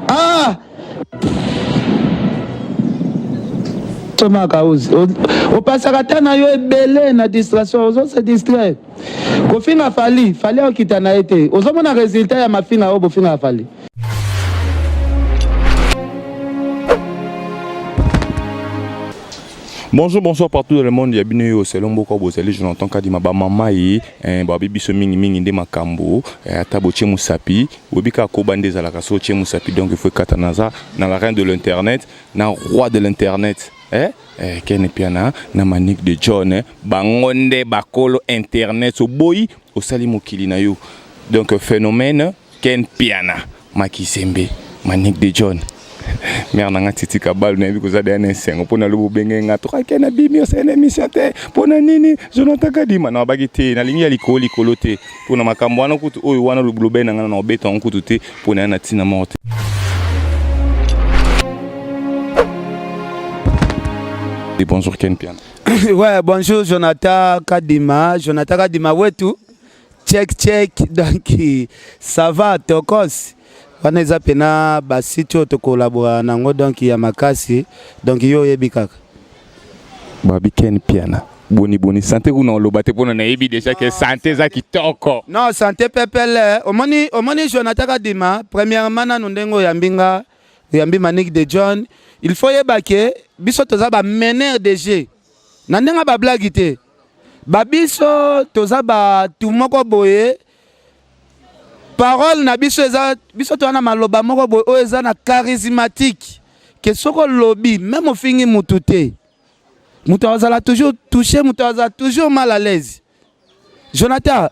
Ah! Thomas Kauzi, opasaka ta na yo ebele na distraction, ozo se distraire. Kofinga Fally, Fally akita na ye te. Ozomona resultat ya mafinga oyo bofinga Fally. Bonjour, bonsoir partout dans le monde. Ya bino yo selon mboka bozali Jonathan Kadima ba mama ye eh, ba biso mingi mingi nde makambo eh, ata botie musapi oyebi kaka koba nde ezalaka so otie musapi donc il faut ekata naza na la reine de l'internet na roi de l'internet eh, eh, Ken Piana na Manick de John eh, bango nde bakolo internet oboyi osali mokili na yo donc phénomène Ken Piana Makizembe Manick de John mère na nga Titi Kabalu nayebi koza deya na esengo mpo na lobi obenge nga toka Ken abimi osali na émission te mpo na nini Jonathan Kadima na babaki te nalingi ya likolo likolo te mpo na makambo wana kutu oyo wana lobele na nga na obeta yango kutu te mpo na ya na ntina moko te. Et bonjour Ken Piana. Ouais, bonjour Jonathan Kadima, Jonathan Kadima wetu. Check check donc ça va tokos wana eza pena ba site oyo tokolabora nango donc ya makasi donc yo oyebi kaka. Babi Ken Piana boni boni santé kuna oloba te pona nayebi déjà que santé eza kitoko. Non santé pepele omoni omoni Jonathan Kadima premièrement nanu ndenge oyambi nga oyambi Manick de John il faut yeba ke biso toza ba meneur de jeu na ndenge ba blague te. Ba biso toza batu moko boye parole na biso eza biso toza na maloba moko boye oyo eza na charismatique ke soki olobi meme ofingi mutu te mutu azala toujours touché mutu azala toujours mal à l'aise Jonathan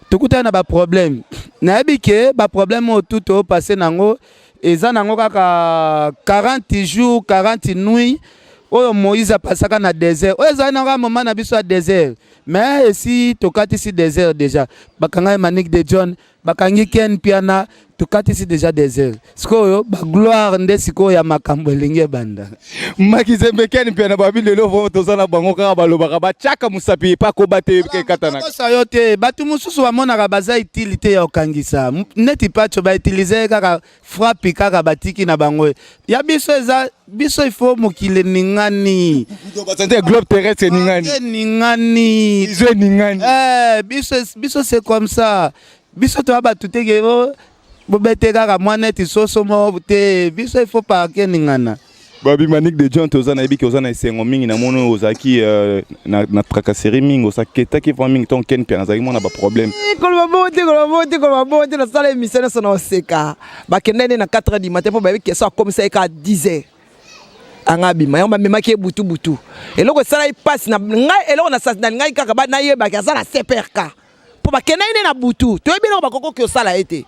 tokutani na ba problème nayebi ke ba problème oyo tout to passe nango eza nango kaka 40 jours 40 nuits oyo Moïse apasaka na désert oyo ezali nango moment na biso ya désert mais esi tokatisi désert déjà bakanga Manick de John Bakangi Ken Mpiana tokatisi deja desert sikoyo ba gloire nde sikoyo ya makambo elingi ebanda. Makizembe Ken Mpiana babi lelo vraiment toza na bango kaka balobaka batiaka mosapi epa koba te ekatanaka. Kosa yo te bato mosusu bamonaka baza utile te ya kokangisa neti pacho ba utilize kaka frappe kaka batiki na bango ya biso eza biso il faut mokili eningani basante globe terrestre eningani eningani izo eningani eh biso biso c'est comme ça biso toya bato te ke bobete kaka mwa neti soso moko te biso il faut parke eningana Babi Manick de John toza nayebi ke oza na esengo mingi na moni ozalaki euh, na, na tracasserie mingi osaketaki vraiment mingi ntango Ken Mpiana azalaki mwana ba problème. Eh, koloba bongo te koloba bongo te koloba bongo te nasala émission nyonso na oseka bakendaki nde na 4 heures du matin mpo bayebi question akomisa ye kaka 10 heures anga abima yango bamemaki ye butu butu eloko esalaki mpasi na ngai eloko nalingaki kaka nayebaki aza na cprk mpo bakendaki nde na butu toyebi eloko bakoki kosala ye te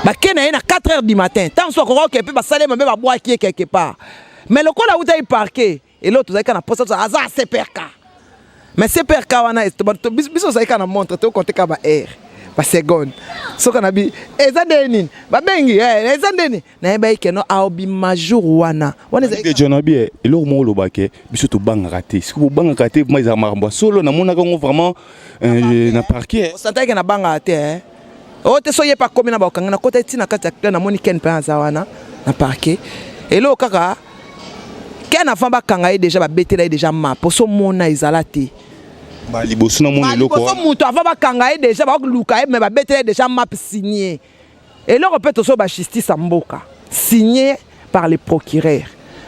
bake na ye na 4 heures du matin ntango mosusu akoki oke mpe basali ye mabe babwaki ye quelque part mais lokola awutaki parquet eloko tozalaki kaka na mposa aza ya cprk mais cprk wana biso tozalaki kaka na montre tokonte kaka ba heure baseconde soki na bi eza nde nini babengi eh, eza nde nini nayebaki keno aobima jour wana wana ezali John Abi eh, eloko moko oloba ke biso tobangaka te soki bobangaka te vraiment ezala makambo ya solo namonaka yango vraiment euh, na parquet osantaki ke nabangaka te eh. oyo te soki ye mpe akomi na bakanga nakota ti na kati ya clan namoni ken mpe aza wana na parquet eloko kaka ken avant bakanga ye deja babetela ye deja map osomona ezala te ba liboso na mona eloko liboso moto avant bakanga ye deja bakoluka ye mais babetela ye deja map signe Eloko pe tozo ba justice ya mboka signe par le procureur.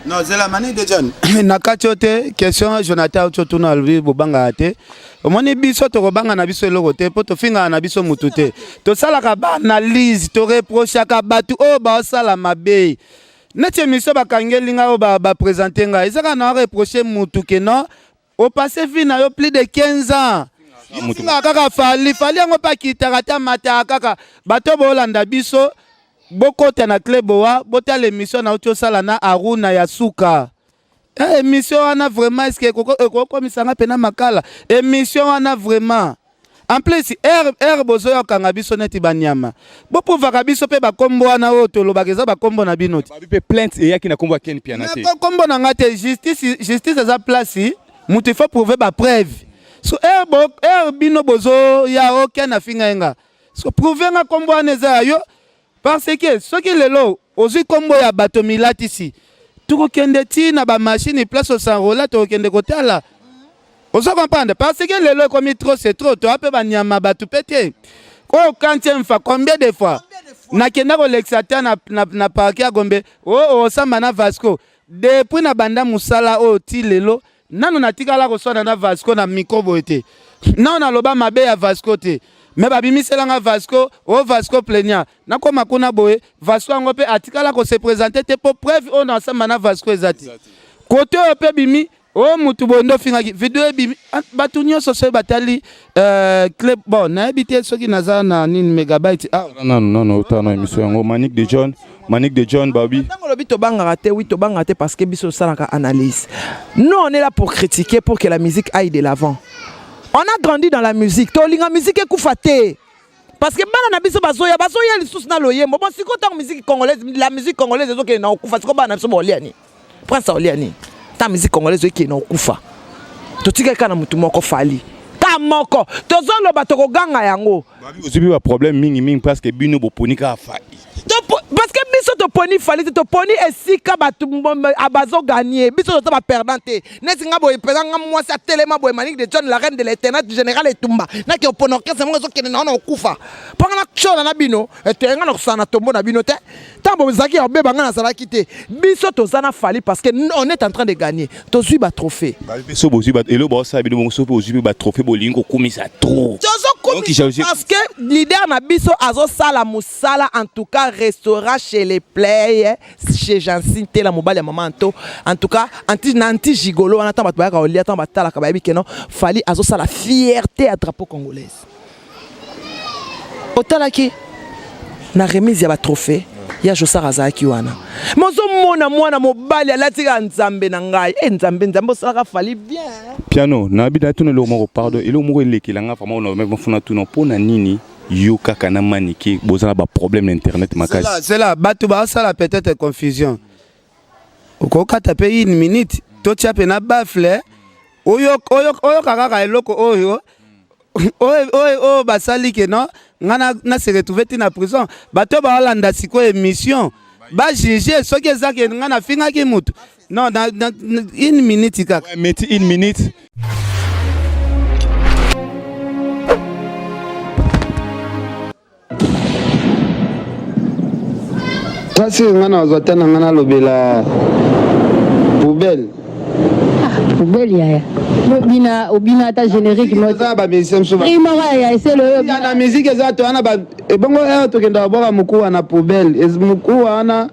Non, zela mani de John. Na kati yo te question Jonathan auti otuna alobi bobangaka te. Omoni biso tokobanga na biso eloko te mpo tofingaka na biso mutu te. Tosalaka ba analyse, toreprochaka bato oyo baosala mabe. Neti emission bakangeli ngai oyo ba, ba presente ngai eza kaka na reproche mutu ke non O passe vie na yo plus de 15 ans. Yo kaka Fally, Fally yango pe akitaka te amataka kaka. Bato bolanda biso bokota na Cle Boa botala emission na uti osala na Aruna ya suka. Eh, emission wana vraiment est-ce que ekokomisa nga pena makala? Emission wana vraiment En plus heure heure bozoya kokanga biso neti banyama boprouvaka biso mpe bakombo wana oyo tolobaka eza bakombo na bino te. Babi pe plainte eyaki na kombo ya Ken Mpiana te. Kombo na nga te justice justice eza place mutu il faut prouver ba preuve. So heure bo heure bino bozoya o Ken afinga ye nga. So prouver nga kombo wana eza ya yo. Parce que soki lelo ozwi kombo ya bato milatisi, tokokende ti na ba machine place osanrola, tokokende kotala. Ozo comprendre? Parce que lelo ekomi trop c'est trop, toa pe banyama bato pe te. Oyo quantième fois, combien de fois nakenda kolekisa ata na, na, na parquet ya Gombe, oh, osamba na Vasco. Depuis na banda mosala oyo ti lelo nanu natikala koswana na Vasco na micro boye te. Nanu naloba mabe ya Vasco te. Mais babimisela nga Vasco, oh Vasco plaignant. Nakoma kuna boye, Vasco yango pe atikala ko se présenter te po preuve oyo nasamba na Vasco eza te. Kote oyo pe bimi, oh mutu boye nde ofingaki. Video ebimi, ah, bato nyonso soki batali euh, club, bon nayebi te soki naza na nini megabyte ah. Nanu nanu otala na émission yango Manick de John, Manick de John babi. Ntango olobi tobangaka te, oui tobangaka te parce que biso tosalaka analyse. Nous on est là pour critiquer pour que la musique aille de l'avant. On a grandi dans la musique, tolinga musique ekufa te. Parce que bana na biso bazoya, bazoya lisusu na loyembo. Bon sikoyo ntango musique congolaise, la musique congolaise ezokende na okufa, sikoyo bana na biso baolia nini? Prince aolia nini? Ntango musique congolaise ezokende na okufa. Totikali kaka na motu moko Fally. Ka moko tozoloba tokoganga yango. Babi ozwi ba problème mingi mingi parce que bino boponi kaka Fally. Parce que biso toponi Fally te, toponi esika bato bazoganye, biso toza ba perdant te. Neti nga boye mpenza nga mwasi atelema boye Manick de John la reine de l'internet général etumba nake opona orchestre moko ezokende na wana okufa mpo nga natyola na bino ete nga nakosala na tombo na bino te ntango bozalaki ya kobeba nga nazalaki te. Biso toza na Fally parce que on est en train de gagner, tozwi ba trophée. Biso bozwi ba eloko baosala bino bongo soki ozwi mpe ba trophée bolingi kokumisa trop. Tozokumisa parce que leader na biso azosala mosala en tout cas restaurant chez les play chez Jancy Tela mobali ya mama Anto en tout cas anti na anti gigolo wana ntango bato bayaka kolia ntango batalaka bayebi ke non Fally azosala fierté ya drapeau congolaise. Otalaki na remise ya ba trophée ya Josar azalaki wana mais ozomona mwana mobali alati kaka nzambe na ngai e nzambe nzambe osalaka Fally bien. Piano nayebi natuna eloko moko pardon, eloko moko elekela nga vraiment na mafuna tuna mpo na nini yo kaka na Manike boza na ba problème na internet makasi. Zela bato basala peut-être confusion, okokata pe une minute totia pe na baffle oyoka kaka eloko oyo oyo basali ke non nga na se retrouver ti na prison. Bato baolanda sikoyo émission ba juger soki eza ke nga nafingaki mutu non na, na, une minute kaka. Ouais, meti une minute. Kasi nga nazwa te na nga nalobela poubelle. Ah, poubelle yaya. Obina obina ata générique moko. Eza ba musicien mosusu. Prix moko ya eselo oyo. Ya na musique eza to wana ba ebongo eh tokenda kobwaka mokuwa na poubelle. Mokuwa wana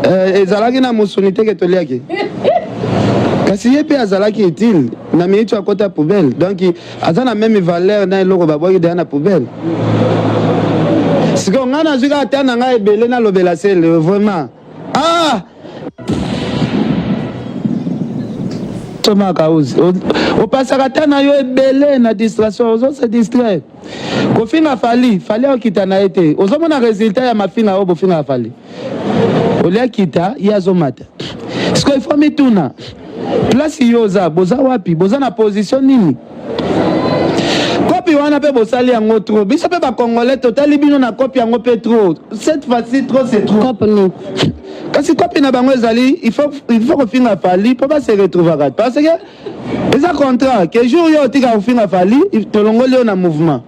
eh, ezalaki na mosuni te ke toliaki. Kasi ye mpe azalaki utile na minute akota poubelle. Donc aza na même valeur na eloko babwaki deja na poubelle. Sikoyo ngai nazwi kaka ta na ngai ebele nalobela sele vraiment. Ah! Somaka ozi opasaka ta na yo ebele na distraction, ozo se distraire kofinga Fally. Fally akokita na ye te, ozomona résultat ya mafinga oyo bofingaka Fally. Olia kita ye azomata. Sikoyo il faut mituna place yo oza, boza wapi, boza na position nini? Kopi wana mpe bosali yango trop, biso mpe bacongolais totali bino na kopi yango mpe trop. Cette fois-ci trop c'est trop. Kopi nini? Kasi kopi na bango ezali il faut kofinga Fally mpo ba se retrouvaka, parce que eza contrat ke jour yo otika kofinga Fally tolongoli yo na mouvement.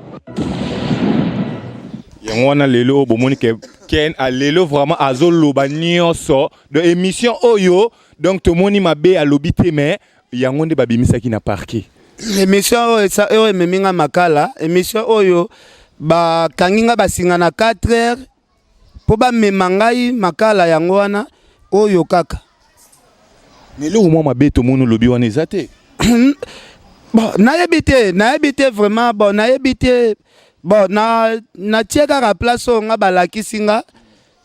Yango wana lelo bomoni ke Ken alelo vraiment azoloba nyonso de émission oyo, donc tomoni mabe alobi te mais yango nde babimisaki na parquet. Émission oyo oyo ememi nga makala, émission oyo bakangi nga basinga na 4 heures mpo bamema ngai makala, yango wana oyo kaka. Mais eloko mwa mabe tomoni olobi wana eza te. Bon, nayebi te, nayebi te vraiment, bon nayebi te. Bon, na natie kaka place oyo nga balakisi nga,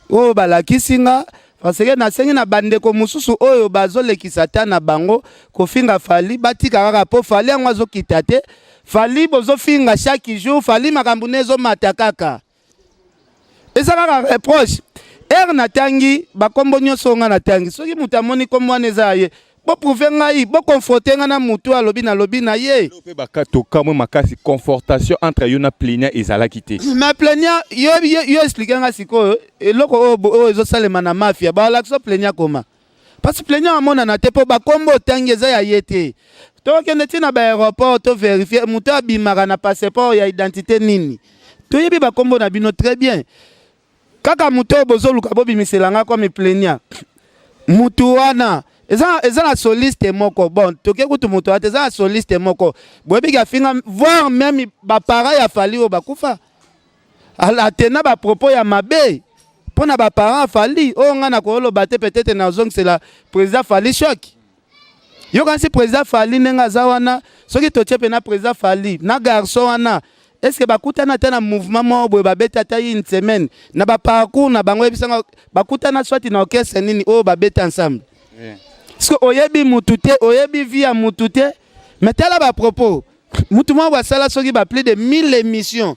oyo balakisi nga parce que nasengi na bandeko mosusu oyo bazolekisa ta na bango kofinga Fally batika kaka po Fally yango azokita te. Fally bozofinga chaque jour, Fally makambo ne ezomata kaka. Eza kaka reproche. Ere natangi bakombo nyonso nga natangi, soki moto amoni kombo wana eza ya ye. Boprouve ngai, boconfronte ngai na mutu alobi nalobi na ye. Mpe batokamwe makasi, confrontation entre yo na plaignant ezalaki te. Mais plaignant, yo, yo, yo explique ngai sikoyo eloko oyo oyo ezosalema na mafia, balakisa plaignant koma. Parce que plaignant amonana te mpo bakombo otangi eza ya ye te. Tokende ti na baaéroport to verifie moto abimaka na passeport ya identité nini. Toyebi bakombo na bino très bien. Kaka moto oyo bozoluka bobimisela nga comme plaignant, mutu wana eza, eza na soliste moko bon toke kutu moto wana te, eza na soliste moko boyebi afinga voire même baparent ya Fally oyo bakufa, atena bapropos ya mabe mpo na baparent ya Fally oyo ngai nakoloba te, peut-être nazongisela président Fally choc. Yokanisi président Fally ndenge aza wana, soki totie mpe na président Fally na garçon wana, est ce que bakutana ata na mouvement moko boye, babeti ata une semaine na baparcours na bango, yebisanga bakutana swati na orchestre nini oyo babeti ensemble? Parce que oyebi mutu te, oyebi vie ya mutu te, mais tala bapropos mutu moko basala soki ba plus de 1000 émissions,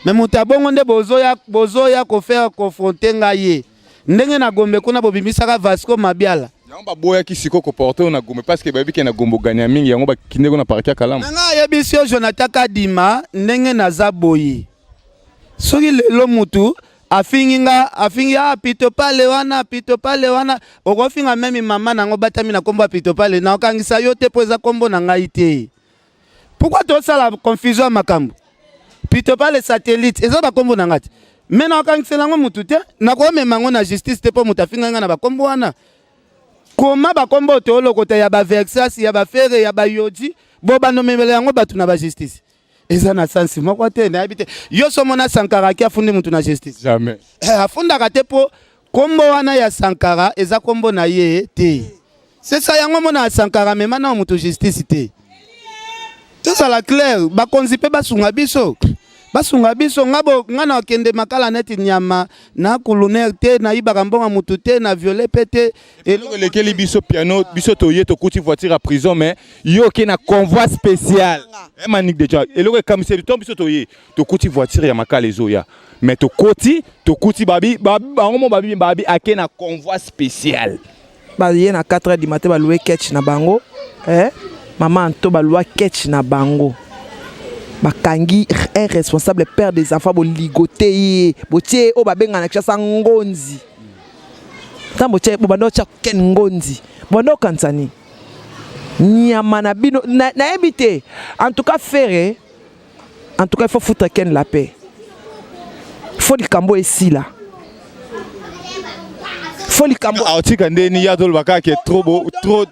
mais moto abongo nde bozoya, bozoya kofaire confronter ngai ye ndenge na Gombe kuna bobimisaka Vasco Mabiala. Yango baboyaki sikoyo koporte oyo na Gombe parce que bayebi ke na Gombe oganya mingi, yango bakindeko na parquet ya Kalamu. Na ngai ayebisi yo Jonathan Kadima ndenge naza boye, soki lelo mutu afingi nga, afingi ah, pito pale wana, pito pale wana, okofinga meme mama nango batami na kombo ya pito pale, na okangisa yo te mpo eza kombo na ngai te. Pourquoi tosala confusion ya makambo? Pito pale satellite eza bakombo na ngai te, me na okangisela yango mutu te, nakomema yango na justice te mpo moto afinga ngai na bakombo wana. Koma bakombo oyo toolokota ya baversas ya bafere ya bayoji bo banomemela yango bato na bajustice, eza na sansi moko te. Nayebi te, yo so mona Sankara aki afundi mutu na justice? Jamais. Eh, afundaka te mpo kombo wana ya Sankara eza kombo na ye te. C'est ça, yango mona ya Sankara mema na mutu justice te. Tozala clair, bakonzi mpe basunga biso, basunga biso. Nga bo nga na okende makala neti nyama na kulunaire te, nayibaka mbongo mutu te, na viole mpe te. Eloko elekeli biso piano, biso toye tokuti voiture ya prison, mais yo oke na convoi spécial. Manique de John, eloko ekamiseli to biso toye tokuti voiture ya makala ezoya, mais tokoti tokuti babi bango mo babi babi ake na convoi spécial. Baye na 4 heures du matin, baloué ketch na bango, eh? Mama Anto balwa ketch na bango, bakangi un responsable, père des enfants, boligote ye, botie ye oyo babengana na Kinshasa ngonzi. Ntango botie, bobanda otya ken ngonzi, bobanda okanisa nini? Nyama na bino nayebi te. En tout cas Ferre, en tout cas il faut foutre Ken la paix, il faut likambo esila, faut likambo. Aotika ndeni ya toloba kaka ke trop beau trop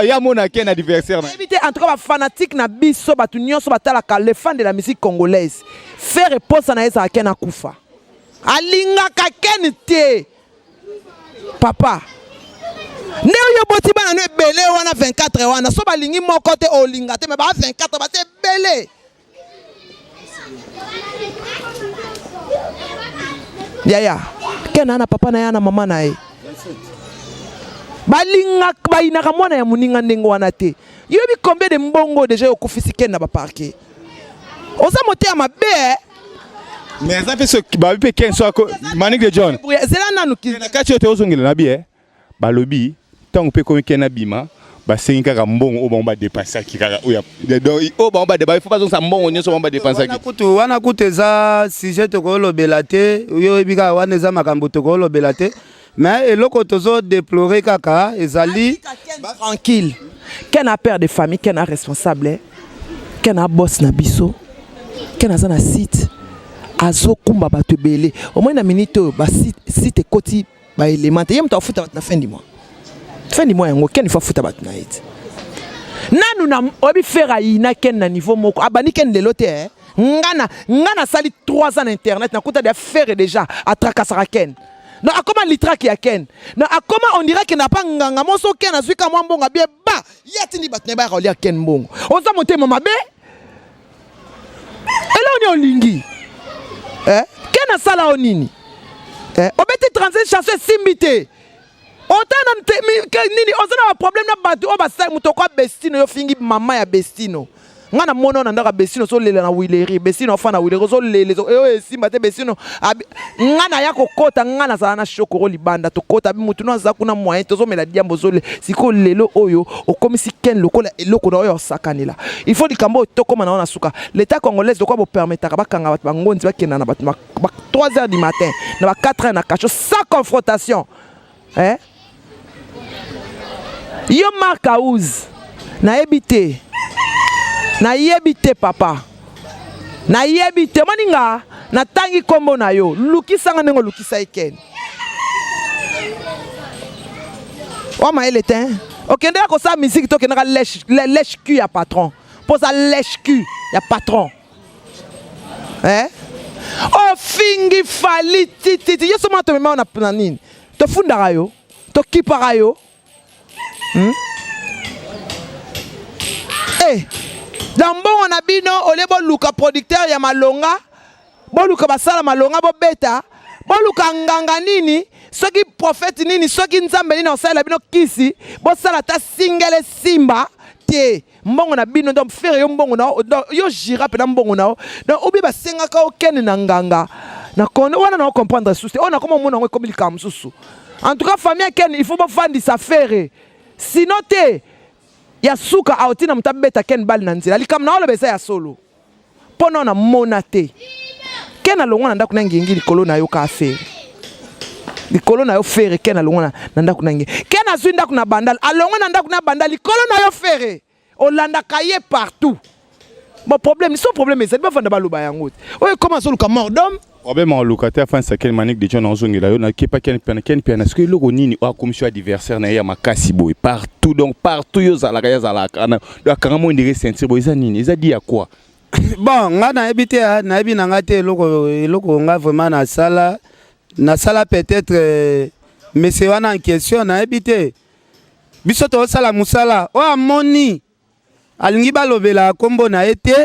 ya mona ken adversaire na Nayebi te. En tout cas bafanatique na biso, bato nyonso batalaka, les fans de la musique congolaise, Ferre posa na ye ezala Ken akufa, alingaka Ken te. Papa, nde oyo boti bana no ebele wana 24 wana, so balingi moko te, olinga te, me ba 24 baza ebele. Yaya Ken na papa na ye na mama na ye balingaka, bayinaka mwana ya moninga ndenge wana te. Yoyebi combien de mbongo deja okufisi Ken na baparquet? Oza motema mabe, eh? Mais aza mpe soki babi mpe ken so ako Manique de John. Zela nanu na kati oyo tozongela na bi balobi ntango mpe ekomi ken abima, basengi kaka mbongo oyo bango badépensaki kaka oyo donc oyo bango badeba, il faut bazongisa mbongo nyonso bango badépensaki. Wana kutu, wana kutu eza sujet tokolobela te. Yo oyebi kaka wana eza makambo tokolobela te, mais eloko tozodéplore kaka ezali tranquille. Ken a père de famille, Ken a responsable, eh? Ken a boss na biso, Ken aza na site, azokumba bato ebele. Omoi na minute oyo basite ekoti baélément te, ye moto afuta bato na fin du mois, fin du mois yango Ken ifo afuta bato na ye te. Nanu na oyebi Ferre ayina Ken na niveau moko, abandi Ken lelo te, eh? Nga nasali 3 ans na internet, nakuta deya Ferre déjà atrakasaka Ken. Donc akoma litraki ya Ken, donc akoma on dirait ke na pa nganga moso. Ken azwi ka mwa mbongo abie ba ye, atindi bato na ye bayaka kolia Ken mbongo. Oza motema mabe, eloko nini olingi, eh? Ken asala o nini, eh? Obeti 35 chanson esimbi te, ota na nini? Oza na baproblème na bato oyo basali moto okwa bestino, yo fingi mama ya bestino. Nga na mona na ndaka Besino ozolela na Wileri, Besino afa na Wileri ozolela oyo eh, esimba te Besino. Nga na ya kokota nga nazala na shokoro libanda tokota bi mutu no aza kuna moyen tozomela diambo ozolela. Sikoyo lelo oyo okomisi Ken lokola eloko na oyo osakanela. Il faut likambo oyo tokoma na wana suka. L'État congolais lokola bo permettaka bakanga bato bangonzi bakenda na bato ba 3 heures du matin na ba 4 heures na cachot sans confrontation. Eh? Yo Marc House, nayebi te. Nayebi te papa. Nayebi te omoni nga natangi kombo na yo lukisa nga ndenge olukisa ye Ken. Wa mayele te. Okendeka kosala musique to okendaka lèche lèche cul ya patron. Poza lèche cul ya patron. Eh? Ofingi Fally tititi yo soma tomema na na nini? Tofundaka yo, tokipaka yo. Hmm? Eh, na mbongo na bino olie boluka producteur ya malonga, boluka basala malonga bobeta, boluka nganga nini, soki prophète nini, soki nzambe nini osalela bino kisi, bosala ata singele simba te. Mbongo na bino donc ferre yo mbongo na donc yo jira pena mbongo na donc obi basengaka okende na nganga na kono wana na comprendre susu te oyo nakoma omona yango ekomi likambo mosusu en tout cas famille ya ken il faut bofandisa ferre sinon te ya suka aotina moto abeta ken bale na nzela likambo na oloba eza ya solo mpo nao namona te ken alongwa na ndako na ngingi likolo na yo ka fere likolo na yo fere ken alongwa na ndako na ngingi ken azwi ndako na bandal alongwa na ndako na bandal likolo na yo fere olandaka ye partout bon problème so problème ezali bafanda baloba yango te oyo ekoma azoluka mort d'homme Problème oluka te afan sakel manique de John ozongela yo na kepa ken piana ken piana soki eloko nini oyo akomisi yo adversaire na ye ya makasi boye partout donc partout yo ozalaka ye azalaka na donc akanga mo ndenge ceinture boye eza nini eza di ya quoi bon nga nayebi te ah, nayebi na nga te eloko eloko nga vraiment nasala nasala peut-être euh, monsieur wana en question nayebi te biso tozosala mosala oyo amoni alingi balobela nkombo na ye te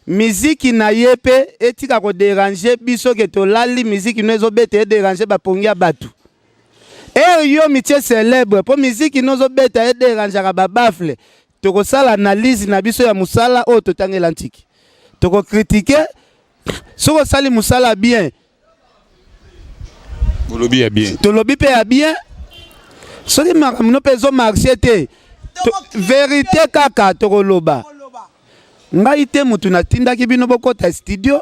Miziki na ye pe etika ko deranger biso ke tolali miziki no ezobeta e deranger ba pongi ya batu. Heure yo mitie celebre po miziki no ozobeta e derangeaka ba baffle tokosala analyse na biso ya musala oyo totangela ntiki. Toko critiquer soki osali musala bien Bolobi ya bien. Tolobi pe ya bien. Soki makambo no pe ezo marcher te. Verite kaka tokoloba. Ngai te mutu natindaki bino bokota studio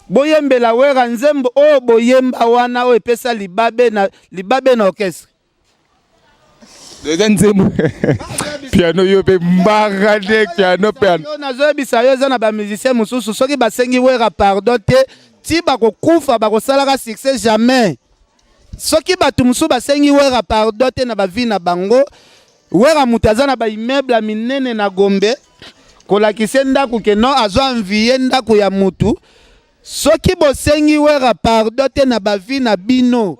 boyembela Wera nzembo oyo boyemba wana oyo epesa libabe na libabe na orchestre. Eza nzembo piano yo pe mbanga nde piano piano. Nazoyebisa yo eza na ba musiciens mosusu soki basengi Wera pardon te ti bakokufa bakosalaka succès jamais. Soki bato mosusu basengi Wera pardon te na ba vie na bango, Wera moto aza na ba immeuble ya minene na Gombe, kolakisa ndako ke non azo envier ndako ya mutu. Soki bosengi Wera pardon te na ba vie na bino,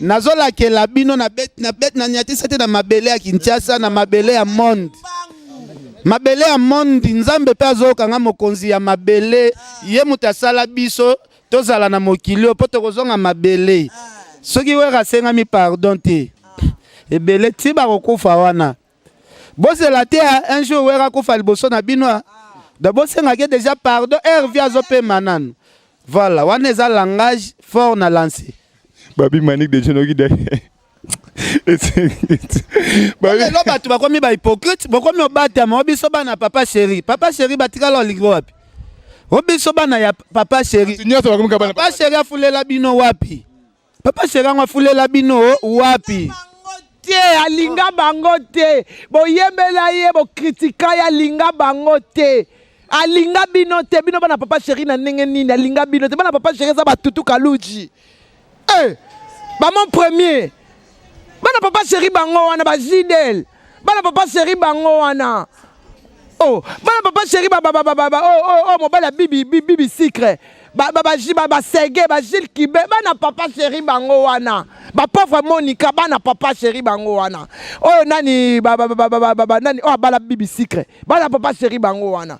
nazolakela bino na bet na bet na nyatisa te na mabele ya Kinshasa, na mabele ya monde. Mabele ya monde, Nzambe pe azoyoka nga mokonzi ya mabele, ye moto asala biso tozala na mokili oyo mpo tokozonga mabele soki wera asengami pardon te ebele ti bakokufa wana bozela te un jour wera akufa liboso na bino donc bosengaki deja pardon hervi azopema nanu voilà wana eza langage fort na lance babi manik deja noki lelo bato bakomi ba hypocrite bokomi obatama o biso bana papa chéri papa chéri batikala olingi wapi o biso bana ya papa chéri papa chéri afulela bino wapi papa chéri yango afulela bino wapi te alinga bango te boyembela ye bokritika ye alinga bango te alinga bino te bino bana papa chéri na ndenge nini alinga bino te bana papa chéri eza batutu kaluji Eh, ba mon premier. Bana papa chéri bango wana ba JDL. Bana papa chéri bango wana. Oh, bana papa chéri ba ba ba ba ba oh oh oh mobali ya bibi bibi, bibi sucre. Ba ba ba ba, ba sege ba Gilles Kibe bana papa chéri bango wana. Ba pauvre Monica bana papa chéri bango wana. Oyo nani ba ba ba ba ba, ba, ba nani oh abala bibi sucre. Bana papa chéri bango wana.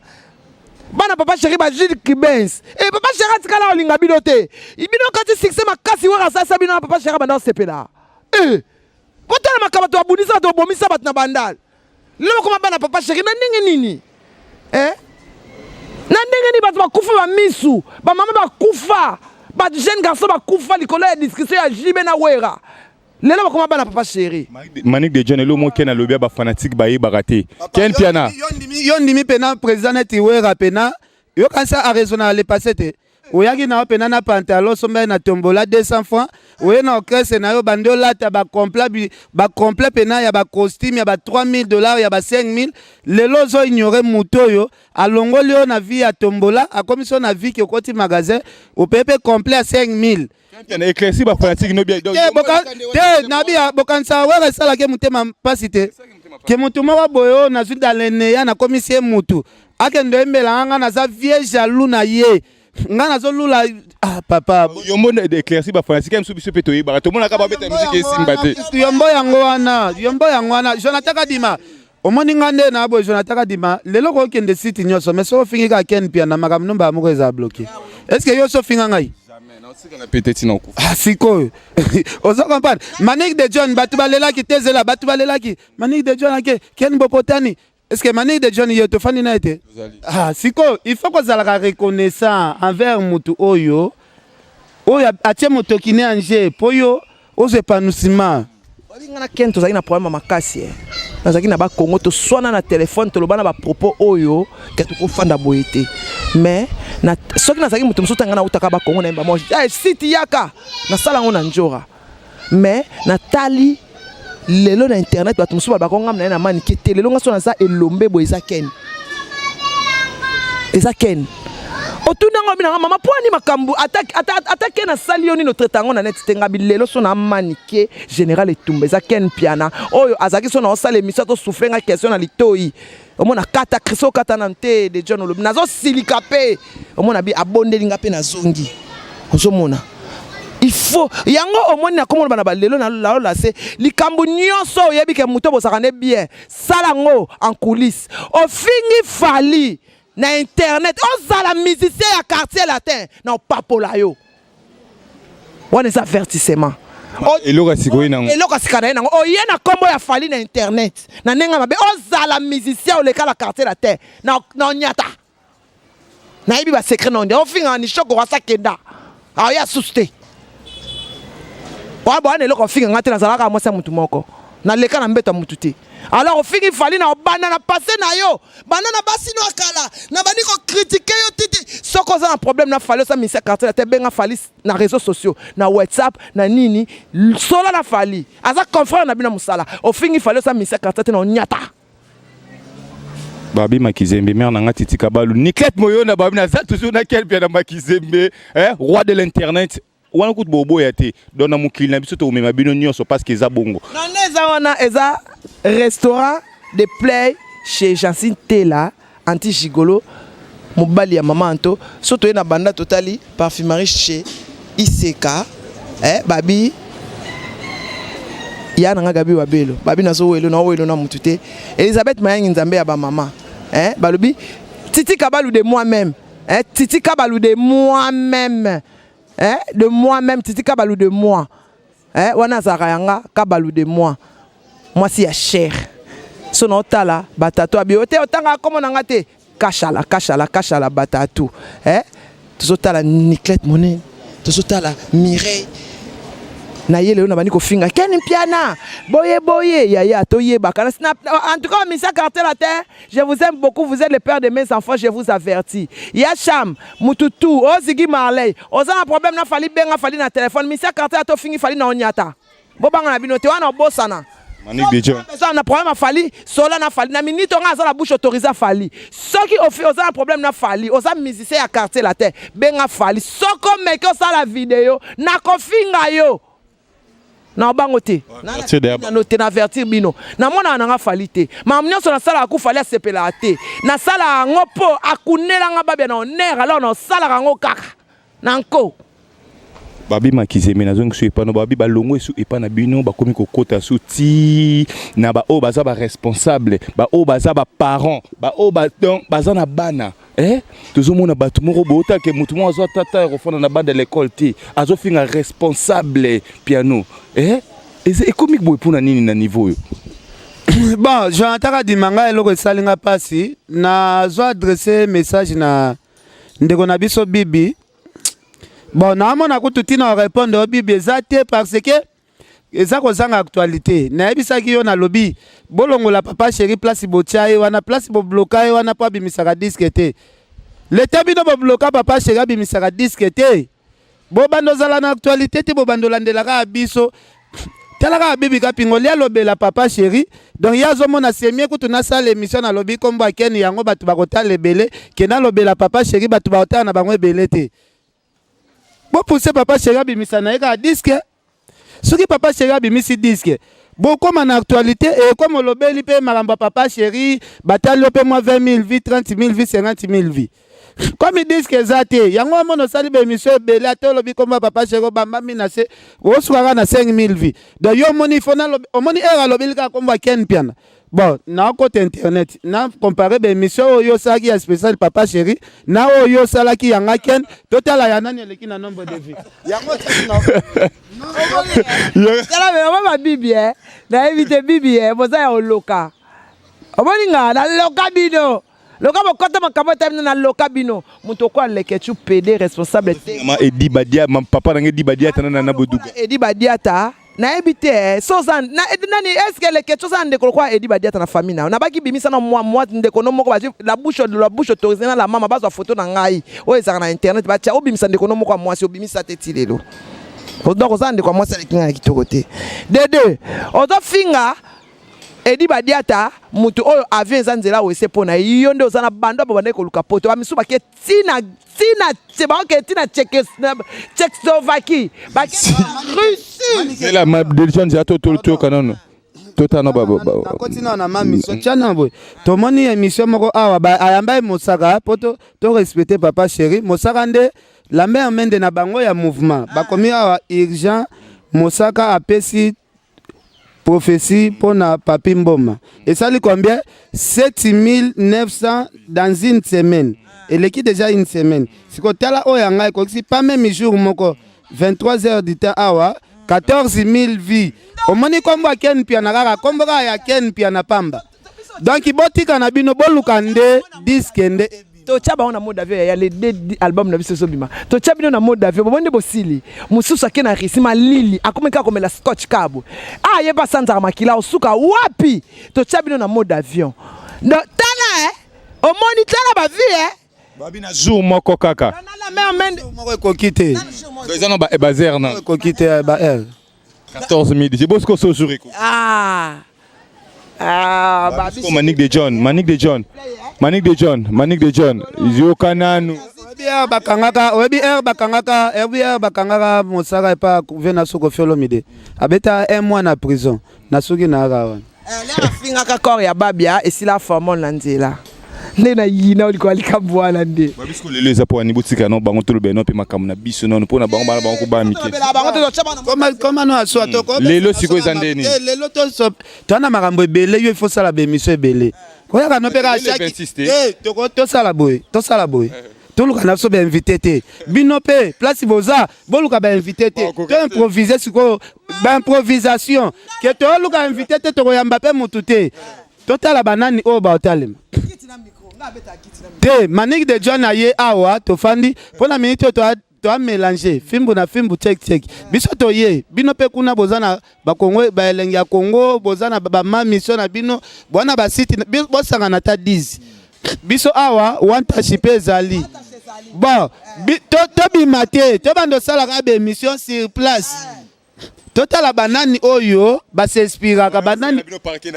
Bana papa chéri ba Gilles Kibens. Et papa chéri atikala olinga bino te. Bino kati succès makasi wera sasa bino na papa chéri banda osepela. Eh! Botala makambo to abundisa to bomisa bato na bandal. Lelo koma bana papa chéri na ndenge nini? Eh? Na ndenge nini bato bakufa bamisu, bamama bakufa, ba jeune garçon bakufa likolo ya discussion ya JB na Wera. Lelo bakoma bana papa chéri. Manick de John elo mo Ken alobi ba fanatique bayebaka te. Ken Piana. Yo ndimi pena président neti Wera pena yo kanisa a raisonna le passé te. Oyaki na yo pena na pantalon somba na tombola 200 francs oye na orchestre na yo bandi olata ba complet ba complet pena ya ba costume ya ba 3000 dollars ya ba 5000 lelo ozo ignorer moto oyo alongoli yo na vie ya tombola akomisi yo na vie ke okoti magasin opeye mpe complet ya 5000 na éclairci ba fanatique no bien donc te na bia bokanisa wera esalaki motema mpasi te ke motu moko boye oyo nazwi daleneya nakomisi ye motu akende oyembela nga naza vieux jaloux na ye nga nazolula ah papa yombo éclairci ba fanatique mosusu biso mpe toyebaka tomonaka babeta miziki esimba te yombo yango wana yombo yango wana jonathan kadima Omoni nga nde na boye Jonathan Kadima lelo kokende site nyonso mais soki ofingi kaka Ken Mpiana makambo no mbala moko eza bloqué. Est-ce que yo osi ofinga ngai? Ah sikoyo ozo comprendre Manick de John bato balelaki te zela bato balelaki Manick de John ake Ken Bopotani est-ce que Manick de John ye tofandi na ye te? Ah sikoyo il faut kozalaka reconnaissant envers mutu oyo oyo atie motoki ne en jeu po yo ozwa épanouissement. Oyebi nga na Ken tozalaki na problème ya makasi eh. Nazalaki na ba Congo toswana na telefone toloba na ba propos oyo ke tokofanda boye te. Mais na soki nazalaki moto mosusu nga nautaka ba Congo na yemba mo eh, siti yaka nasala yango na njora. Mais natali lelo na internet bato mosusu balobaka ngam na ye na manike te lelo nga so naza elombe boye eza Ken. Eza Ken. Otuni yango abi nanga mama mpo ani makambo ata, ata, ata Ken asali yo nini otraite yango na net te ngabi lelo so na manike général etumba eza Ken Mpiana oyo azalaki so na osala émission azo souffle nga question na litoyi omona kata Chriso kata na te de John olobi nazosilika mpe omona bi abondeli nga mpe nazongi ozomona il faut yango omoni na komona bana balelo na laola se likambo nyonso oyebi ke moto bozalaka ne bien sala yango en coulisse ofingi Fally na internet ozala musicien ya quartier latin na opapola yo wana eza avertissement eloko ya sika oye nango eloko ya sika na ye nango oye na nkombo ya Fally na internet na ndenge mabe ozala musicien oleka na quartier latin na onyata nayebi ba secret na onde ofingaka ni shoko wasa kenda aoya susu te oya boya na eloko ofinga nga te nazalaka mwasi ya motu moko naleka na mbeto ya motu te alors ofingi Fally na obanda na passé na yo banda na basi no akala na bandi ko critiquer yo titi soki oza na problème na Fally osa misia quartier na te benga Fally na réseaux sociaux na WhatsApp na nini sola na Fally aza confrère na bino mosala ofingi Fally osa misia quartier te na onyata Babi Makizembe, mère nanga Titi Kabalu, Niclette Moyona, Babi naza toujours na quel bien na Makizembe, hein, roi de l'internet. Wana kutu boboya te. Donc na mokili na biso to mema bino nyonso parce que eza bongo. Na nde eza wana eza restaurant de play chez Jancine Tela anti gigolo mobali ya mama Anto so toye na banda totali parfumerie chez Iseka eh, babi ya nanga Gabi Wabelo babi nazo welo na welo na mutu te Elisabeth Mayangi nzambe ya ba mama eh, balobi Titi Kabalu de moi-même eh, Titi Kabalu de moi-même eh, de moi-même Titi Kabalu de moi eh, wana azalaka yanga Kabalu de moi mwasi ya cher so na otala batato abi ote otanga kombo na nga te kashala kashala kashala batatu eh tozotala Niclette Monene tozotala Mireille na ye lelo na bandi kofinga Ken Mpiana boye boye yaya toyebaka en tout cas misa quartier latin je vous aime beaucoup vous êtes le père de mes enfants je vous avertis ya Cham mututu ozigi Marley oza na problème na Fally benga Fally na téléphone misa quartier latin ofingi Fally na onyata bobanga na bino te wana obosana Manick de John. Oza na problème ya Fally sola na Fally na minute nga aza na bouche autorisée ya Fally soki ofi oza na problème na Fally oza musicien ya quartier latin benga Fally soki omeki osala video nakofinga yo na obango te nano te na avertir bino namonaka nanga Fally te makambo nyonso nasalaka ku Fally asepelaka te nasalaka yango mpo akunelanga babia na honneur alors naosalaka yango kaka na nko Babi Makizembe nazongi su epa no babi balongo esu epa na bino bakomi kokota su ti na ba oyo baza ba responsable ba oyo baza ba parents ba oyo ba donc baza na bana eh tozomona bato moko boye otake motu moko azwa tata ya kofanda na bande ya l'école te azofinga responsable piano eh eza ekomi boye mpona nini na niveau oyo? Bon, Jonathan Kadima, ngai eloko esali nga mpasi, nazo adresse message na ndeko na biso Bibi. Bon, naamona kutu ntina orépondre yo Bibi eza te, parce que eza kozanga actualité. Nayebisaki yo, nalobi bolongola Papa Chéri place botia ye wana, place bobloka ye wana mpo abimisaka disque te. Leta bino bobloka Papa Chéri abimisaka disque te, bobanda ozala na actualité te, bobanda olandelaka ya biso. Tala kaka Bibi Kapingo li alobela Papa Chéri. Donc ye azomona semie kutu nasala émission, nalobi nkombo akeni yango, bato bakotala ebele ke nalobela Papa Chéri, bato bakotala na bango ebele te. Bopuse Papa Chéri abimisa na ye kaka disque. Soki Papa Chéri abimisi disque, bokóma na actualité, ekóma olobeli mpe makambo ya Papa Chéri, batali yo mpe mwa 20 000 vues, 30 000 vues, 50 000 vues. Komi disque eza te, yango omona osali baémission ebele, ate olobi kombo ya Papa Chéri, obambami na se, osukaka na 5 000 vues. Donc yo omoni ifo omoni ere alobeli kaka kombo ya Ken Piana. Bon, naokota internet na compare baémission oyo osalaki ya spécial Papa Chéri na oyo osalaki yanga Ken, totala ya nani eleki na nombre de vues. Yango. Tala me babibi e, nayebi te bibi e, boza ya oloka. Omoni nga naloka bino, loka bokɔta makambo ata bino, naloka bino. Moto okoya Leketu PD responsable te. Ma Edi Badia, ma papa nange Edi Badia tana na Boduga. Edi Badiata, nayebi te eh, so oza nani? Est-ce Leketu oza na ndeko lokola Edi Badiata na famille na yo? Nabaki bimisa na mwa mwa ndeko no moko, bazwi la bouche autorisée na la mama, bazwa photo na ngai oyo ezalaka na internet, batia. Obimisa ndeko no moko ya mwasi, obimisa te ti lelo. Donc oza na ndeko ya mwasi aleki ngai na kitoko te. De deux, ozofinga Edi Badiata, motu oyo avion eza nzela wese mpo na ye. Yo nde oza na bando bo bandaki koluka poto, bamisu bake ntina ntina baoke ntina Tchécoslovaquie, bake Russie. Zela ma déjà nzela to to toyoka nano, totana ba Nakoti nano na ma mission tia na boye. Tomoni émission moko awa, ayamba ye Mosaka mpo to respecte Papa Chéri. Mosaka nde Lambert Mende na bango ya mouvement. Bakomi awa urgent, Mosaka apesi prophétie mpona Papi Mboma. Esali combien? 7900 dans une semaine. Eleki déjà une semaine. Sikoyo tala oyo ya ngai ekokisi pas même jour moko, 23 heures du temps awa, 14 000 vues. Omoni nkombo ya Ken Piana, kaka nkombo kaka ya Ken Piana pamba. Donc botika na bino, boluka nde disque nde. Totya bango na mode avion ya les deux album na biso ezobima. Totya bino na mode avion, bomoni nde bosili. Mosusu ake na Russie, malili, akomi kaka komela scotch kabo a ye mpe asanzaka makila, osuka wapi? Totya bino na mode avion. Donc tala, eh, omoni, tala bavues, eh. Babi na jour moko kaka. Na mare Mende. Moko ekoki te. Eza na baheures na Ekoki te ba heures. 14 000 je bosko so jour eko. Ah ah, babi. Manick de John, Manick de John, Manick de John, Manick de John, yoka nanu. Oyebi heure bakangaka, oyebi heure bakangaka, oyebi heure bakangaka Mosaka epa ve na soko Fiolomide, abeta un mois na prison na soki na kaka wana. Lere afingaka corps ya Babia, esila formol na nzela nde na yina oliko likambo wana nde. Babisiko lelo eza mpo wani botika no bango, toloba no mpe makambo na biso nano mpo na bango, bana bango kobaya mike. Bango te, totya bana. Koma no aswa. Lelo sikoyo eza ndeni? Lelo toa na makambo ebele. Yo ifo sala baémission ebele, koyaka no mpe kaka. Lelo 26 te. Tosala boye, tosala boye, toluka na biso bainvité te. Bino mpe place boza, boluka bainvité te, to improvise sikoyo, baimprovisation ke toluka invité te, tokoyamba mpe motu te. Totala banani oyo baotalema te. Manick de John aye awa, tofandi mpo na miniti oyo, toamélange fimbu na fimbu, check check. Biso toye, bino mpe kuna boza na bakongo, baelengi ya Kongo, boza na bama mission na bino, bwana basiti, bosangana ata 10. Biso awa wantashi mpe ezali bon. Tobima te, tobanda osalaka baémission sur place. Totala banani oyo basinspiraka, banani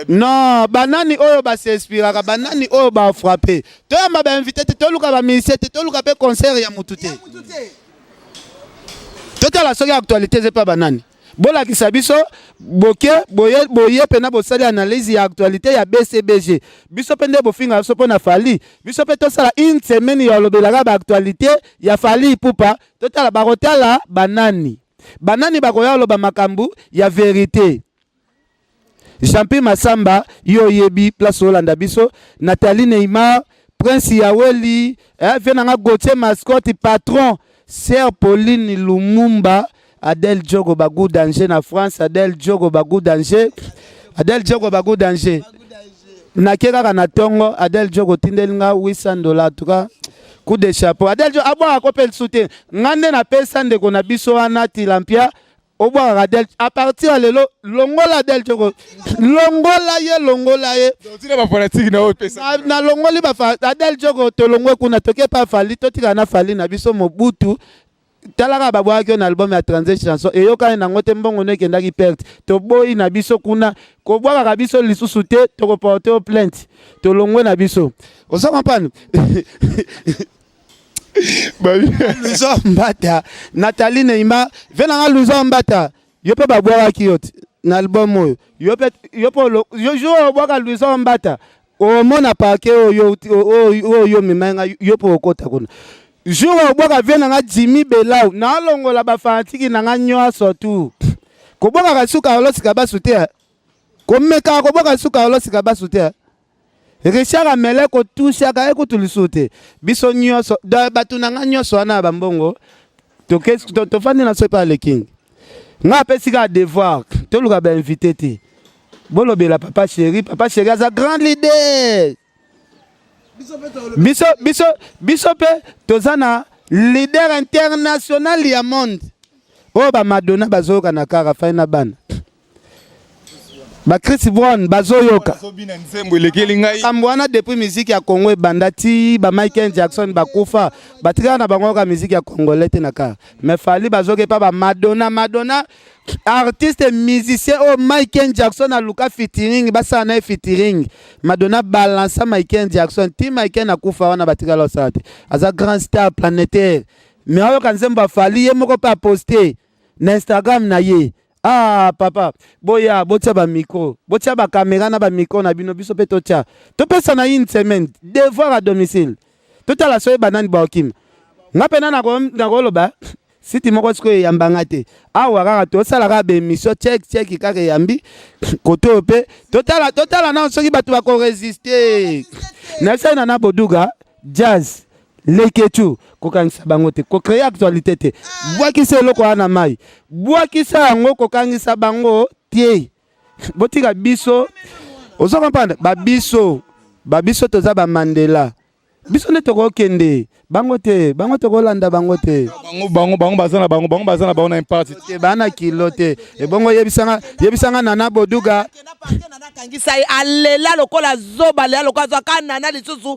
non, banani oyo basinspiraka, banani oyo bafrappe. Toyamba bainvité te, toluka bamusicien te, toluka mpe concert ya mutu te. Totala soki actualité eza epa banani. Bolakisa biso boke boye boye mpena, bosali analyse ya actualité ya BCBG. Biso mpe nde bofinga biso mpo na Fally, biso mpe tosala une semaine ya olobelaka baactualité ya Fally Ipupa. Totala bakotala banani, banani bakoya oloba makambo ya vérité. Jean-Pierre Massamba, yo oyebi place olanda biso. Nathalie Neymar, Prince Yaweli, eh, vie nanga Gauthier Mascotte, patron Sœur Pauline Lumumba, Adèle Diogo Bagou danger na France, Adèle Diogo Bagou danger. Adel Djoko bagu danger. Nake kaka na tongo Adel Djoko otindeli nga 800 $, en tout cas coup de chapeau. Adel Djoko abwaka ko mpe lisusu te. Nga nde napesa ndeko na biso wana tilampia obwakaka Adel à partir ya lelo, longola Adel Djoko, longola ye, longola ye. Tina bafanatike na oyo pesa. Nalongoli bafa Adel Djoko, tolongwe kuna, toke pa Fally, totikala na Fally na biso Mobutu. Talaka, babwakaki yo na album ya 32 chanson, eyokani nango te, mbongo no ekendaki perte. Toboyi na biso kuna, kobwakaka biso lisusu te, tokoporte yo plainte. Tolongwe na biso, ozo comprendre? Luzo Mbata, Nathalie Neymar, ve nanga Luzo Mbata, yo mpe babwakaki yo te na album oyo. Yo mpe, yo mpe yo jour obwaka Luzo Mbata, omona parke oyo oyo yo omemai nga, yo mpe okota kuna. Jour obwaka vie na nga Jimmy Belau, nalongola bafanatiki na nga nyonso tu. Kobwakaka su Carlos Kabasu te, komekaka kobwaka su Carlos Kabasu te. Richard Amele kotushaka ye kutu lisusu te. Biso nyonso, bato na nga nyonso wana ya bambongo, tofandi na so epa Le King. Nga apesi kaka devoir, toluka bainvité te. Bolobela papa chéri, papa chéri aza grand leader. Biso mpe toza na leader international ya monde oyo bamadonna bazoyoka na kaka fai na bana ba Chris Brown bazoyoka. Azobina nzembo elekeli ngai. Makambo wana, depuis musique ya Congo ebanda ti ba Michael Jackson bakufa, batikala na bango yoka musique ya congolais te na kaka. Mais Fally bazoki epa ba Madonna. Madonna, artiste musicien oyo Michael Jackson aluka featuring, basala na ye featuring. Madonna balansa Michael Jackson ti Michael akufa, wana batikala osala te. Aza grand star planétaire, mais ayoka nzembo a Fally, ye moko mpe aposte na Instagram na ye. Ah papa, boya botia bamicro, botia bacaméra na bamicro na bino, biso mpe totia, topesa na une semaine devoir à domicile, totala so yeba nani baokima. Nga mpena nakoloba siti moko sikoyo eyambanga te awa, kaka tosala kaka baémission check check, kaka eyambi kote oyo mpe totala, totala nano soki bato bakoresiste. Nayebisaki na Boduga Jazz Leketu, kokangisa bango te, kocréer actualité te, bwakisa eloko wana mai, bwakisa yango, kokangisa bango te, botika biso. Ozo comprendre? Babiso, babiso toza bamandela, biso nde tokokende, bango te, bango tokolanda bango te. Bango baza na bango, bango baza na bango na imparte. Te, bana kilo te. Ebongo yebisanga, yebisanga Nana Boduga. Akangisa ye, alela lokola zoba, alela lokola zoba. Ka Nana lisusu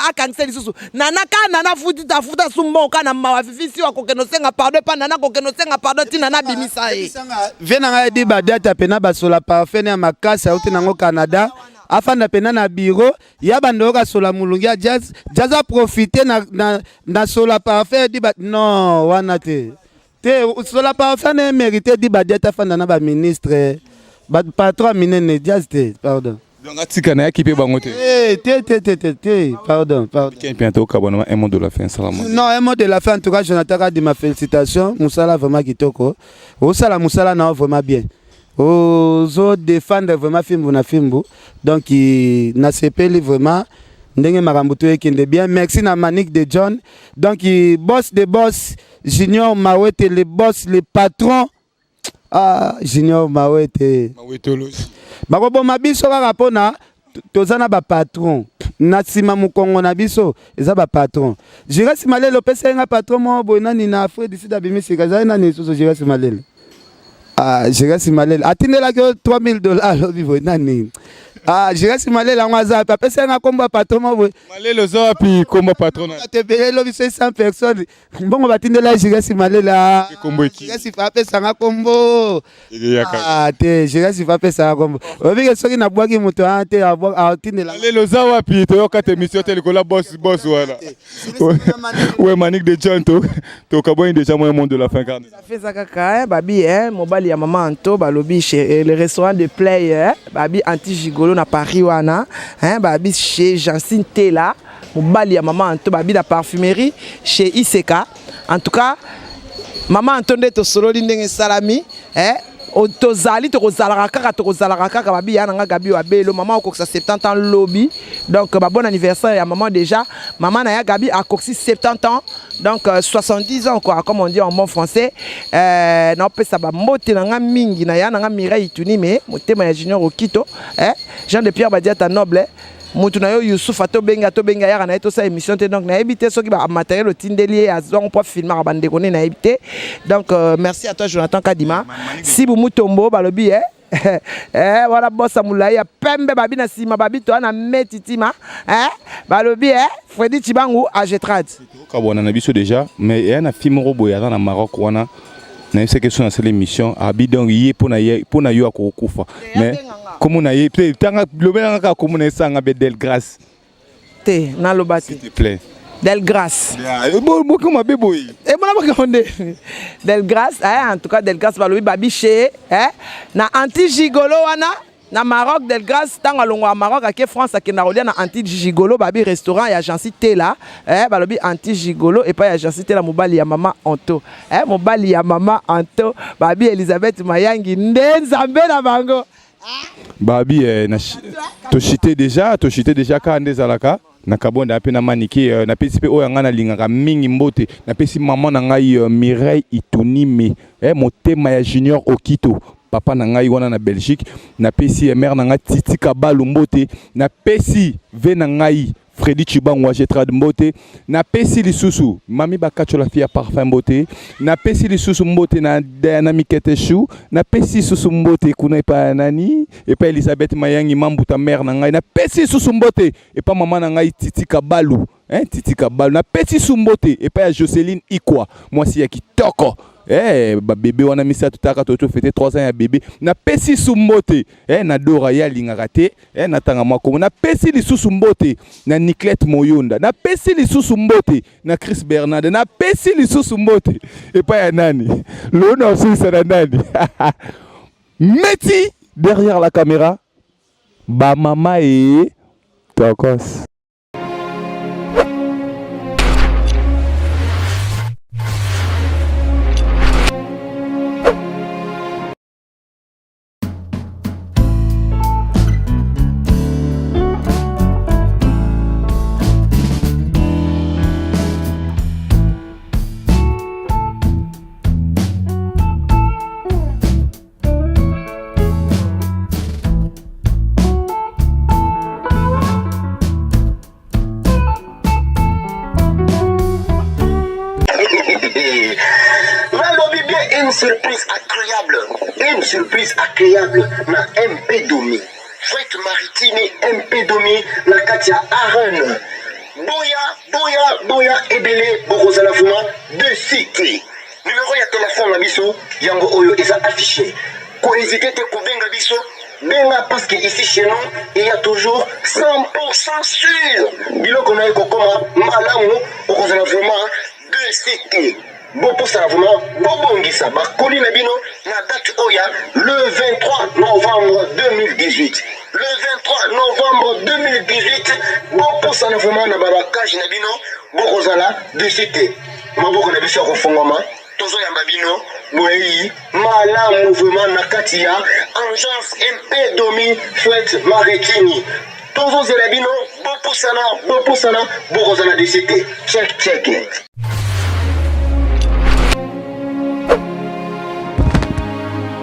akangisa lisusu Nana, ka Nana afuti, afuta su mbongo ka na mawa. Fifi si akokende osenga pardon epa Nana, akokende osenga pardon ntina Nana abimisa ye. Vie na ngai edi badiata pena basola parfum ya makasi auti nango Canada, afanda pena na bureau ya bando oyoka sola molungi ya Jazz. Jazz aprofite na sola parfum edi ba non wana te te, sola parfum na mérité di badiata, afanda na baministre, bapatron minene. Jazz te, pardon. Donc atika na yaki mpe bango te. Eh, te te te te te, pardon, pardon. Ken mpe tokabwana, un mot de la fin, salama. Non, un mot de la fin, en tout cas Jonathan Kadima, félicitation, mosala vraiment kitoko, osala mosala na yo vraiment bien, ozo défendre vraiment fimbu na fimbu. Donc nasepeli vraiment ndenge makambo to ekende bien. Merci na Manique de John, donc boss de boss, Junior Mawete, le boss, le patron. Ah, Junior Mawete. Mawetologie. Bakoboma biso kaka mpona toza na bapatron na nsima mokongo na biso, eza bapatron. Girasi Malele opesaki nga patron moko boye nani na Afrique du Sud, abimisika ezali nani lisusu? Girasi Malele, ah, Girasi Malele atindelaki yo 3000 $, alobi boye nani? Ah, Girasi Malele yango aza wapi? Apesaki nga kombo ya patron moko boye. Malele oza wapi? Kombo patron na Bato ebele, elobi so 100 personnes, mbongo batindela ye Girasi Malele, ah. Kombo eki. Girasi fa apesanga kombo. Eyaka. Ah te, Girasi fa apesanga kombo, obike soki nabwaki moto wana te, atindela. Malele oza wapi? Toyoka te émission te likolo ya boss, boss wana. Ouais, Manique de John, to tokabwani déjà, moi, mot de la fin quand Feza kaka babi mobali ya mama Anto, balobi chez le restaurant de Play, babi anti gigolo na Paris wana, babi chez Jancine Tela, mobali ya mama Anto, babi na parfumerie chez Iseka. En tout cas mama Anto nde tosololi ndenge esalami, tozali, tokozalaka kaka, tokozalaka kaka. Babi ya nanga Gabi Wabelo, mama okokisa 70 ans lobi, donc ba bon anniversaire ya mama déjà. Mama na ya Gabi akokisi 70 ans. Donc 70 ans quoi, comme on dit en bon français. Naopesa bambote na nga mingi na ya na nga Mireille Itunime, motema ya Junior Okito, eh? Jean de Pierre Badiata Noble, mutu na yo Youssouf atobenga atobenga yaka na ye tosala émission te. Donc nayebi te soki bamatériel otindeli ye azwango mpo afilmaka bandeko nde nayebi te. Donc merci à toi Jonathan Kadima Sibu Mutombo balobi wana bosa molai ya pembe babi na nsima babi toa na metitima balobi Fredi Chibangu agetrad. Kabwana na biso déjà, mais eya na fille moko boye aza na Maroc wana, nayebisaki so nasala émission abi. Donc ye mpo na yo akokufa, mais kombo na ye te, tanga lobelanga kaka kombo na ye, sanga be Del Grâce. Te, naloba te. S'il te plaît. Del Grâce. Boko mabe boye. Ebona makambo nde Del Grâce, en tout cas Del Grâce balobi babi chez na anti gigolo wana na Maroc. Del Grâce ntango alongwa ya Maroc ake France, akenda kolia na anti gigolo, babi restaurant ya Jansi Tela, balobi anti gigolo epai ya Jansi Tela, mobali ya mama Anto, mobali ya mama Anto, babi Elizabeth Mayangi nde nzambe na bango. Babi toshite déjà, toshite déjà kaka nde ezalaka na kabonda mpe na Manike. Napesi mpe oyo ya ngai nalingaka mingi mbote, napesi mama na ngai Mireille Itunime, motema ya Junior Okito, papa na ngai wana na Belgique. Napesi mare na ngai Titi Kabalu mbote, napesi ve na ngai Fredi Chibangu Agetrad mbote, napesi lisusu Mami Bakachola fille ya parfum mbote, napesi lisusu mbote na Diana Mikete Chou, napesi lisusu mbote kuna epai ya nani, epai Elizabeth Mayangi Mambuta, mare na ngai. Napesi lisusu mbote epai mama na ngai Titi Kabalu, hein, Titi Kabalu. Napesi lisusu mbote epai ya Joseline Ikwa, mwasi ya kitoko, babebe wana misato taka to fête 3 ans ya bebe. Napesi lisusu mbote na Dora, ye alingaka te natanga mwa kombo. Napesi lisusu mbote na Niclette Moyonda, napesi lisusu mbote na Chris Bernard, napesi lisusu mbote epai ya nani lona osilisa na nani Meti derrière la caméra, bamama e tokos. Nalobi bien, une surprise agréable, une surprise agréable na MP Domi Fret Maritime, MP Domi na kati ya Arène. Boya, boya, boya ebele, bokozala vraiment déçus te. Numéro ya telefone na biso yango oyo eza affiché, kohésite te kobenga biso, benga, parce que ici chez nous il y a toujours 100% sûr biloko na ye kokoma malamu, okozala vraiment déçu te. Bopusana vraiment, bobongisa bakoli na bino na date oyo ya le 23 novembre 2018, le 23 novembre 2018. Bopusana vraiment na babakage na bino, bokozala déçu te. Maboko na biso ya kofungwama, tozoyamba bino, boyei malamu vraiment na kati ya agence MP Domi Fret Maritini. Tozozela bino, bopusana, bopusana, bokozala déçu te. Check, check.